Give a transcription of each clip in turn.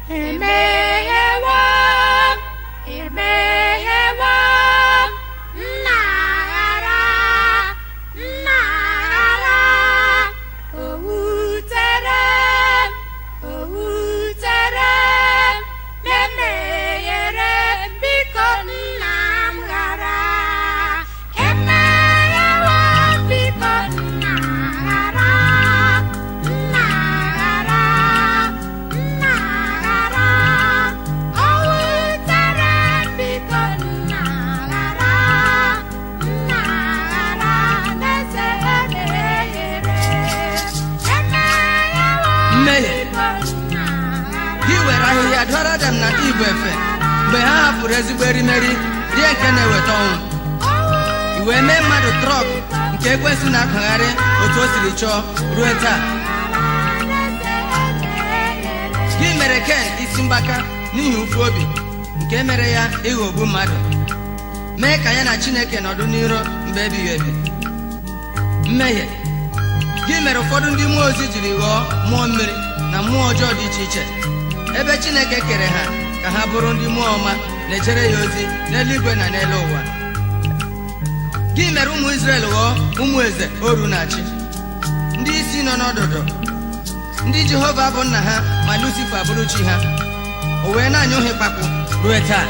Emeghewo m, emeghewo m, nna aghara, nna aghara, o wutere m, o wutere m, na emeghere m, biko nna m ghara. Emeghewo m, biko nna aghara, nna aghara, nna aghara, o wutere m, biko nna aghara, nna aghara, n'eze emeghere. Emeghewo m, Mmehie. biko nna aghara. Gị were ahịhịa dụọrọ Adam na Iv efe mgbe ha hapụrụ ezigbo erimeri rie nke na-eweta ọnwụ. I wee mee mmadụ trọk nke ekwensụ na-akpagharị otu o siri chọọ ruo taa. Gị mere Ken isi mgbaka n'ihi ụfụ obi nke mere ya ịghọgbu mmadụ, mee ka ya na Chineke nọdụ n'iro mgbe ebighị ebi. Mmehie. Gị mere ụfọdụ ndị mmụọ ozi jiri ghọọ mmụọ mmiri na mmụọ ọjọọ dị iche iche, ebe Chineke kere ha ka ha bụrụ ndị mmụọ ọma na-ejere ya ozi n'eluigwe na n'elu ụwa. Gị mere ụmụ Izrel ghọọ ụmụ eze oru na-achị, ndị isi nọ n'ọdụdụ, ndị Jehova bụ nna ha ma Lucifa bụrụ chi ha. O wee na-anyụ ha ịkpakpụ ruo taa.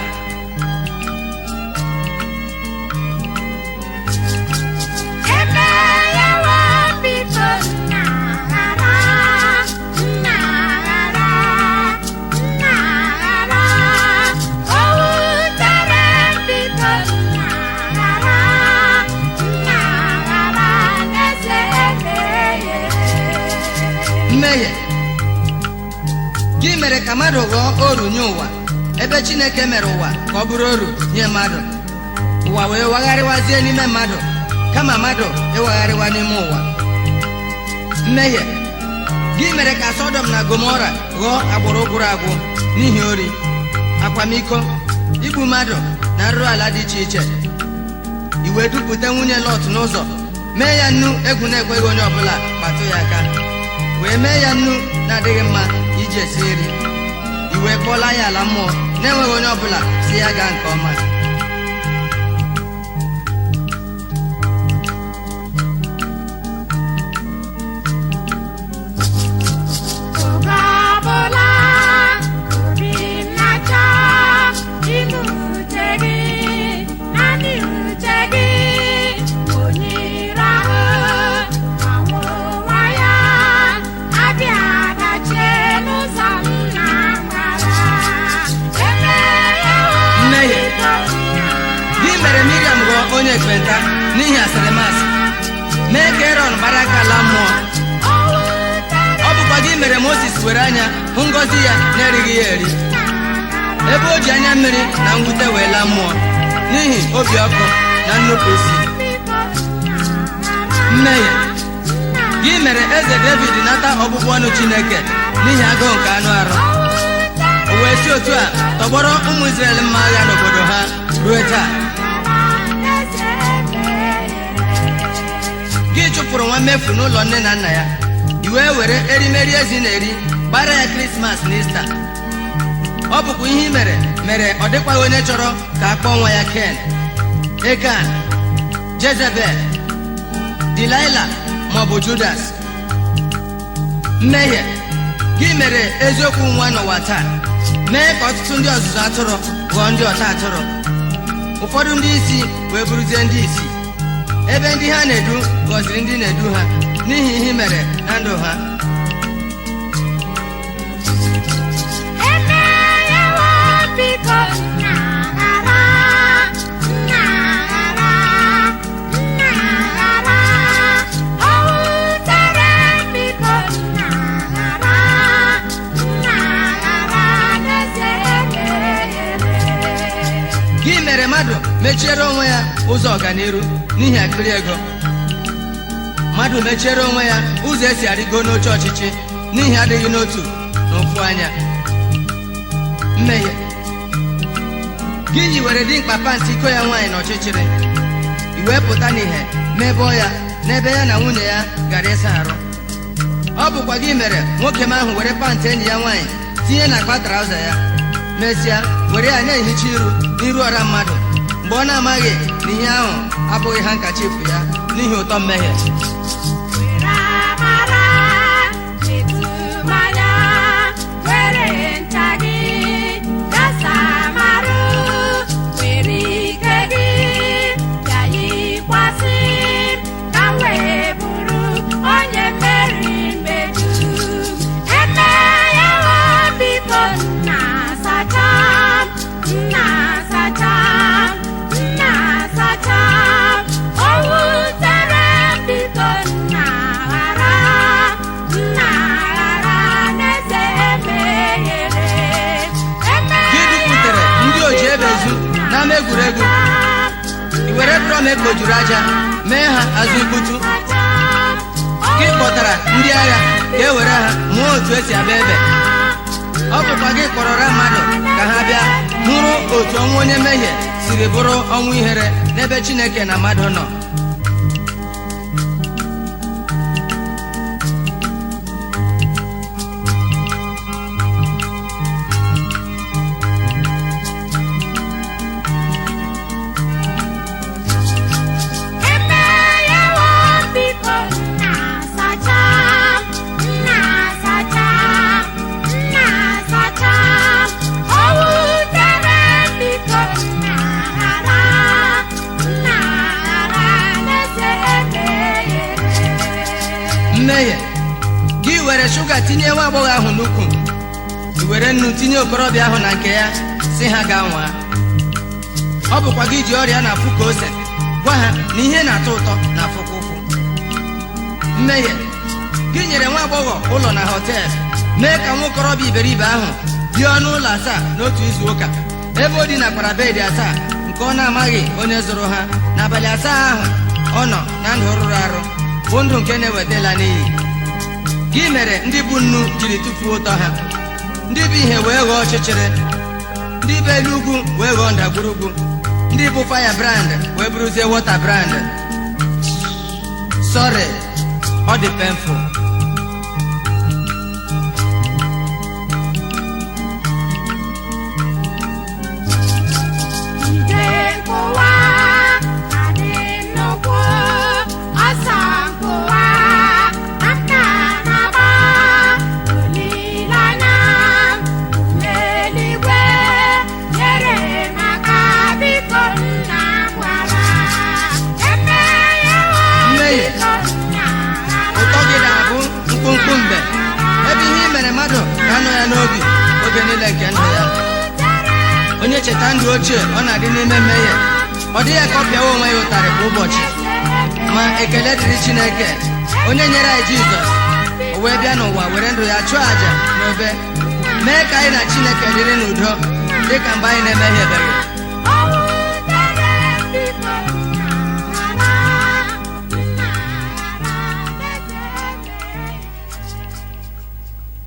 Emeghewo m, biko nna aghara, nna aghara, nna aghara, o wutere m, biko nna aghara, nna aghara, n'eze emeghere. Mmehie. Gị mere ka mmadụ ghọọ oru nye ụwa, ebe Chineke mere ụwa ka ọ bụrụ oru nye mmadụ. Ụwa wee wagharịwazie n'ime mmadụ kama mmadụ ịwagharịwa n'ime ụwa. Mmehie. Gị mere ka Sọdọm na Gomora ghọọ agbụrụ gwụrụ agwụ n'ihi ori, akwamiko, igbu mmadụ na nrụrụ ala dị iche iche. I wee dupụta nwunye Lọt n'ụzọ, mee ya nnu egwu na-ekweghị onye ọbụla kpatụ ya aka, wee mee ya nnu na-adịghị mma iji esi nri. I wee kpọla ya ala mmụọ na-enweghị onye ọbụla si ya gaa nke ọma. Oge ọbụla obi m na-achọ ime uche gị, naanị uche gị, onye iro ahụ anwụnwa ya abịa dachie n'ụzọ m na-agbara. Emeghewo m, Mmehie. biko nna. Gị mere Miriam ghọọ onye ekpenta n'ihi asịrịmasị, mee ka Erọn gbara aka laa mmụọ. Ọ bụkwa gị mere Mozis were anya hụ ngọzi ya na-erighị ya eri, ebe o ji anya mmiri na mwute wee laa mmụọ n'ihi obi ọkụ na nnupụ isi. Mmehie. Gị mere eze David nata ọbụbụ ọnụ Chineke n'ihi agụụ nke anụ arụ, o wee si otu a tọgbọrọ ụmụ Izrel mma agha n'obodo ha ruo taa. Gị chụpụrụ nwa mmefu n'ụlọ nne na nna ya, i wee were erimeri ezi na-eri gbara ya Krismas na Ista. Ọ bụkwa ihe i mere mere ọ dịkwaghị onye chọrọ ka a kpọọ nwa ya Ken, Ekan, Jezebel, Delaịla maọbụ Judas. Mmehie. Gị mere eziokwu nwa n'ụwa taa, mee ka ọtụtụ ndị ọzụzụ atụrụ ghọọ ndị ọta atụrụ, ụfọdụ ndị isi wee bụrụzie ndị isi, ebe ndị ha na-edu gọziri ndị na-edu ha n'ihi ihe i mere na ndụ ha. Emeghewo m, biko nna aghara, nna aghara, nna aghara, o wutere m, biko nna aghara, nna aghara, n'eze emeghere. Gị mere mmadụ mechiere onwe ya ụzọ ọganiru n'ihi akpịrị ego, mmadụ mechiere onwe ya ụzọ esi arịgo n'oche ọchịchị n'ihi adịghị n'otu na ụfụ anya. Mmehie. Gị yiwere dimkpa pantị iko ya nwaanyị n'ọchịchịrị, i wee pụta n'ihe mebọọ ya n'ebe ya na nwunye ya gara ịsa arụ. Ọ bụkwa gị mere nwoke m ahụ were pantị enyi ya nwaanyị Tinye n'akpa traụza ya, mesịa were ya na-ehicha iru n'iru ọra mmadụ mgbe ọ na-amaghị na ihe ahụ abụghị handkerchief ya n'ihi ụtọ mmehie. Were amara metụ m anya, were ncha gị gasa marụ, were ike gị bịa yikwasị m, ka m wee bụrụ onye mmeri mgbe dum. Emeghewo m, biko nna sacha m, nna sacha m, nna sacha m. O wutere m, biko nna ghara, nna ghara n'eze emeghere. Gị duputere ndị oji ebe ezu n'ama egwuregwu, i were drum ekpojuru aja mee ha azụ ikputu. Gị kpọtara ndị agha ka e were ha mụọ otu esi agba ebe. Ọ bụkwa gị kpọrọra mmadụ ka ha bịa hụrụ otu ọnwụ onye mmehie siri bụrụ ọnwụ ihere n'ebe Chineke na mmadụ nọ. Emeghewo m, biko nna sacha m, nna sacha m, nna sacha m. O wutere m, biko nna ghara, nna ghara n'eze emeghere. Mmehie, gị were shuga tinye nwa agbọghọ ahụ n'ukwu, i were nnu tinye okorobịa ahụ na nke ya, si ha gaa nwaa. Ọ bụkwa gị ji ọrịa na-afụ ka ose gwa ha na ihe na-atọ ụtọ na-afụkwa ụfụ. Mmehie, gị nyere nwa agbọghọ ụlọ na họtel, mee ka nwa okorobịa iberibe ahụ bie ọnụ ụlọ asaa n'otu izu ụka, ebe o dinakwara bedị asaa nke ọ na-amaghị onye zụrụ ha. N'abalị asaa ahụ ọ nọ na ndụ rụrụ arụ, bụ ndụ nke na-eweta ịla n'iyi. Gị mere ndị bụ nnu jiri tụfuo ụtọ ha, ndị bụ ihe wee ghọọ ọchịchịrị, ndị bụ elu ugwu wee ghọọ ndagwurugwu, ndị bụ fire brand wee bụrụzie water brand. Sorry, ọ dị painful. Ije nkụwa adị nnukwu, ọsọ nkụwa aka na-agba, olileanya m n'eluigwe nyere m aka, biko nna m gwara. Emeghewo m, Mmehie, biko nna ghara, ụtọ gị na-abụ mkpụmkpụ mbe, ebe ihe i mere mmadụ na-anọ ya n'obi oge niile nke ndụ ya. Onye cheta ndụ ochie ọ na-adị n'ime mmehie, ọ dịghị ka ọ pịawa onwe ya ụtarị kwa ụbọchị. Ma ekele dịrị Chineke onye nyere anyị Jizọs, o wee bịa n'ụwa were ndụ ya chụọ àjà n'obe, mee ka anyị na Chineke dịrị n'udo dị ka mgbe anyị na-emehiebeghị.